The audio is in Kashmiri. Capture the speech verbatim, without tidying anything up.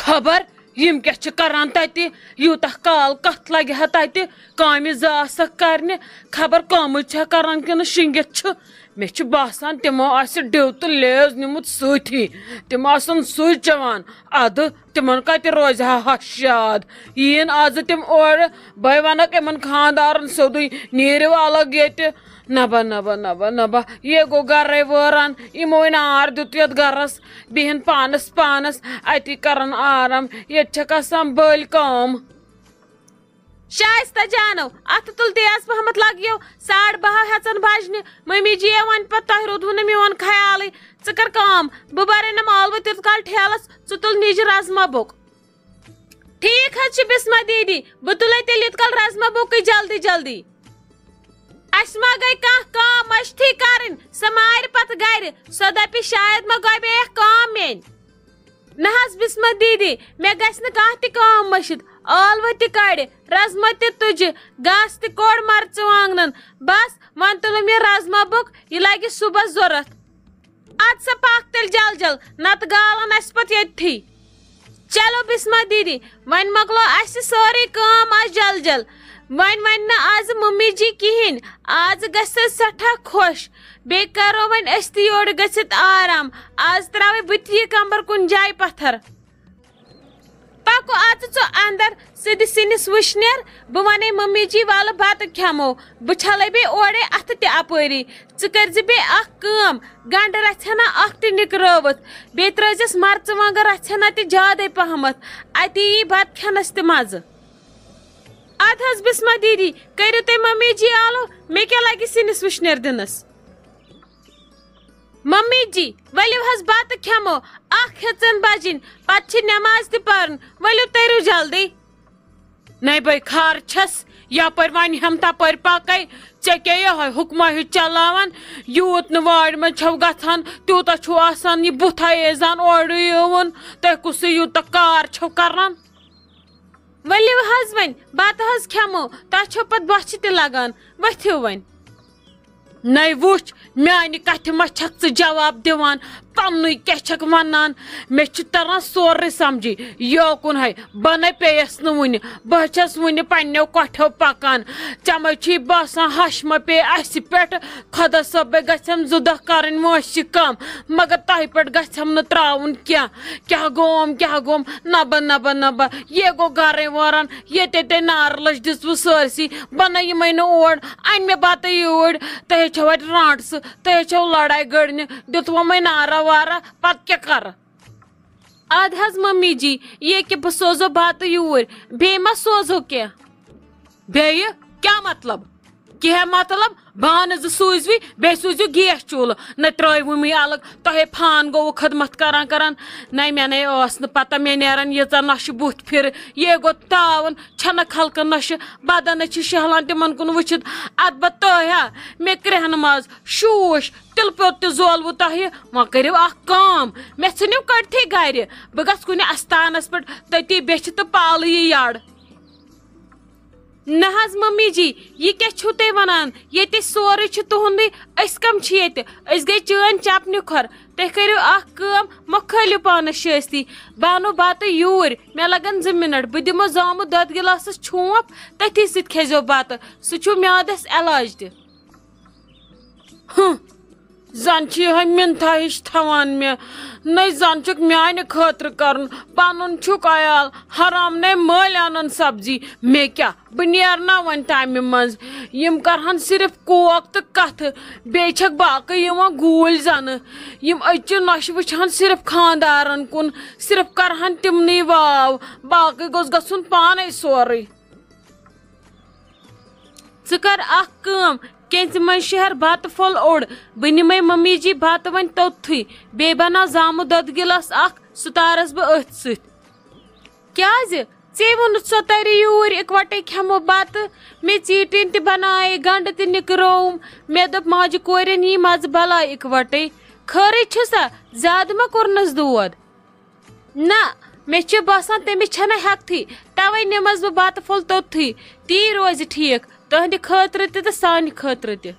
خبر یِم کیٛاہ چھِ کران تتہِ، یوٗتاہ کال کتھ لگہِ ہا تتہِ، کامہِ زٕ آسکھ کرنہِ، خبر کٲمٕے چھا کران کِنہٕ شِنٛگِتھ چھِ۔ مےٚ چھُ باسان تِمو آسہِ ڈیو تہٕ لیز نیوٗمُت سۭتی، تِم آسن سُے چٮ۪وان۔ ادٕ تِمن کتہِ روزِ ہا ہش یاد، یِیِن آزٕ تِم اورٕ۔ بے ونکھ یِمن خاندارن سیوٚدُے، نیٖرِو الگ ییٚتہِ۔ نبا نبا نبا نبا، یے گوٚو گرے وٲران، یِمو نار دیُت یتھ گرس، بِہِن پانس پانس، اتی کرن آرام، ییٚتہِ چھکھ آسان بٔلۍ کٲم۔ شایستہ جانو، اتھٕ تُل تیز پہمتھ، لگیو ساڑ باہ ہٮ۪ژن بجنہِ۔ ممی جی وۄنۍ پتہٕ تۄہہِ روٗدوٕ نہٕ میون خیالٕے۔ ژٕ کر کٲم، بہٕ برے نہٕ مالوٕ تیوٗت کال ٹھیلس، ژٕ تُل نِجہِ رزما بوٚک۔ ٹھیک حظ چھُ بسمہ دیدی، بہٕ تُلے تیٚلہِ یوٗت کال رزما بوٚکُے جلدی جلدی۔ اسہِ ما گٔے کانٛہہ کٲم مٔشتھٕے کرٕنۍ، سۄ مارِ پتہٕ گرِ، سۄ دپہِ شاید ما گۄبییکھ کٲم میٲنۍ۔ نہ حظ بسمہ دیدی، مےٚ گژھِ نہٕ کانٛہہ تہِ کٲم مٔشِتھ۔ ٲلوٕ تہِ کڑِ، رزما تہِ تُجہِ، گاسہٕ تہِ کوٚڑ مرژٕوانٛگنن۔ بس، وۄنۍ تُلُم یہِ رزما بوٚک، یہِ لگہِ صُبحس ضروٗرت۔ اد سا پکھ تیٚلہِ جل جل، نتہٕ گالن اسہِ پتہٕ ییٚتتھٕے۔ چلو بسمہ دیدی، وۄنۍ مۄکلٲو اسہِ سٲرٕے کٲم از جل جل۔ وۄنۍ ونہِ نہٕ از ممی جی کہیٖنۍ، از گژھِ سۄ سٮ۪ٹھاہ خۄش۔ بیٚیہِ کرو وۄنۍ أسۍ تہِ یورٕ گٔژھِتھ آرام۔ از تراوے بہٕ تہِ یہِ کمبر کُنہِ جایہِ پتھر۔ پکو اژٕ ژٕ اندر، سیٚدِ سِنِس وٕشنیر۔ بہٕ ونے ممی جی، ولہٕ بتہٕ کھٮ۪مو۔ بہٕ چھلے بیٚیہِ اورے اتھٕ تہِ اپٲری۔ ژٕ کٔرزِ بیٚیہِ اکھ کٲم، گنڈٕ رژھِ ہنا اکھ تہِ نِکرٲوٕتھ، بیٚیہِ ترٲوزٮ۪س مرژٕوانٛگن رژھِ ہنا تہِ زیادے پہمتھ، اتی یی بتہٕ کھٮ۪نس تہِ مزٕ۔ اد حظ بسمہ دیدی، کٔرِو تُہۍ ممی جی آلو، مےٚ کیٛاہ لگہِ سِنِس وٕشنیر دِنس؟ ممی جی، ؤلِو حظ بتہٕ کھٮ۪مو، اکھ ہیژن بجِنۍ، پتہٕ چھِ نماز تہِ پرُن، ؤلِو تٔرِو جلدی۔ نے بے خار چھس، یپٲرۍ ونہِ ہم تپٲرۍ پکے، ژےٚ کیٛاہ یہے حُکمہ ہیوٗ چلاوان؟ یوٗت نہٕ وارِ منٛز چھو گژھان، تیوٗتاہ چھُو آسان یہِ بُتھے ایزان اورٕ یِوُن۔ تۄہہِ کُسٕے یوٗتاہ کار چھو کران؟ ؤلِو حظ وۄنۍ، بتہٕ حظ کھٮ۪مو، تۄہہِ چھو پتہٕ بۄچھِ تہِ لگان، ؤتھِو وۄنۍ۔ نے وٕچھ، میانہِ کتھِ ما چھکھ ژٕ جواب دِوان؟ پننُے کیٛاہ چھکھ ونان؟ مےٚ چھُ تران سورُے سمجھی۔ یوکُن ہے، بہٕ نے پیٚیس نہٕ وُنہِ، بہٕ چھس وُنہِ پننیو کۄٹھیو پکان۔ ژےٚ ما چھُے باسان ہش ما پیٚیہِ اسہِ پٮ۪ٹھ؟ خۄدا صٲبے گژھٮ۪م زٕ دۄہ کرٕنۍ وٲنٛسہِ کم، مگر تۄہہِ پٮ۪ٹھ گژھٮ۪م نہٕ تراوُن کینٛہہ۔ کیٛاہ گوم، کیٛاہ گوم؟ نبہ، نبہ، نبہ، یے گوٚو گرے وٲران، ییٚتہِ تے نارٕ لٔج دِژوٕ سٲرسٕے۔ بہٕ نے یِمے نہٕ اور، انہِ مےٚ بتہٕ یوٗرۍ، تۄہے چھو اتہِ رانٛٹسہٕ، تۄہے چھو لڑاے گٔڑنہِ، دیُتوُمے نارا وارا، پتہٕ کیٛاہ کرٕ؟ اد حظ ممی جی، یے کہِ بہٕ سوزو بتہٕ یوٗرۍ، بیٚیہِ ما سوزو کینٛہہ؟ بیٚیہِ کیٛاہ مطلب؟ کینٛہہ مطلب؟ بانہٕ زٕ سوٗزوِ، بیٚیہِ سوٗزِو گیس چوٗلہٕ۔ نہ ترٛٲیوُمٕے الگ، تۄہے فان گوٚوُ خدمت کران کران۔ نہ مےٚ نے ٲس نہٕ پتہ مےٚ نیرن ییٖژاہ نۄشہِ بُتھ پھِرٕ۔ یے گوٚو تاوُن، چھنکھ ہلکہٕ نۄشہِ، بدنس چھِ شہلان تِمن کُن وٕچھِتھ۔ ادٕ بہ تۄہہِ ہا، مےٚ کرٛیٚہنہٕ منٛز شوٗش، تِلہٕ پیوٚت تہِ زولوُ تۄہہِ۔ وۄنۍ کٔرِو اکھ کٲم، مےٚ ژھٕنِو کٔڑتھٕے گرِ۔ بہٕ گژھٕ کُنہِ استانس پٮ۪ٹھ، تٔتی بیچھِ تہٕ پالہٕ یہِ یڈ۔ نہ حظ ممی جی، یہِ کیٛاہ چھِو تُہۍ ونان؟ ییٚتہِ سورُے چھُ تُہُنٛدُے، أسۍ کم چھِ ییٚتہِ؟ أسۍ گٔے چٲنۍ چپنہِ کھۄر۔ تُہۍ کٔرِو اکھ کٲم، مہ کھٲلِو پانس شٲستی۔ بہٕ انو بتہٕ یوٗرۍ، مےٚ لگن زٕ منٹ۔ بہٕ دِمو زامُت دۄدٕ گِلاسس چھونٛپ، تٔتھی سۭتۍ کھیزیو بتہٕ۔ سُہ چھُ میادس علاج تہِ۔ ہُہ، زن چھِ یِہوٚے مِنتھا ہِش تھاوان مےٚ۔ نَے زن چھُکھ میانہِ خٲطرٕ کرُن، پنُن چھُکھ عیال۔ حرام نے مٲلۍ انن سبزی۔ مےٚ کیٛاہ، بہٕ نیرٕ نا وۄنۍ تمہِ منٛز۔ یِم کرہن صرف کوک تہٕ کتھٕ، بیٚیہِ چھکھ باقٕے یِوان گوٗلۍ زنہٕ۔ یِم أزچہِ نۄشہِ وٕچھہن صرف خاندارن کُن، صرف کرہن تِمنٕے واو، باقٕے گوٚژھ گژھُن پانے سورُے۔ ژٕ کر اکھ کٲم، کینژِ منٛز شہر بتہٕ پھوٚل اوٚڑ، بہٕ نِمے ممی جی بتہٕ وۄنۍ توٚتتھٕے، بیٚیہِ بناو زامُت دۄدٕ گِلاس اکھ، سُہ تارس بہٕ أتھۍ سۭتۍ۔ کیازِ؟ ژےٚ ووٚنُتھ سۄ ترِ یوٗرۍ، اِکوٹے کھٮ۪مو بتہٕ۔ مےٚ ژیٖٹِنۍ تہِ بنایے، گنڈٕ تہِ نِکرٲوٕم۔ مےٚ دوٚپ ماجہِ کورٮ۪ن یی مزٕ بلاے اِکوٹے۔ خٲرٕے چھُسا؟ زیادٕ ما کوٚرنس دود؟ نہ، مےٚ چھُ باسان تٔمِس چھنہٕ ہٮ۪کتھٕے، توے نِمس بہٕ بتہٕ پھوٚل توٚتتھٕے۔ تی روزِ ٹھیک، تہنٛدِ خٲطرٕ تہِ تہٕ سانہِ خٲطرٕ تہِ۔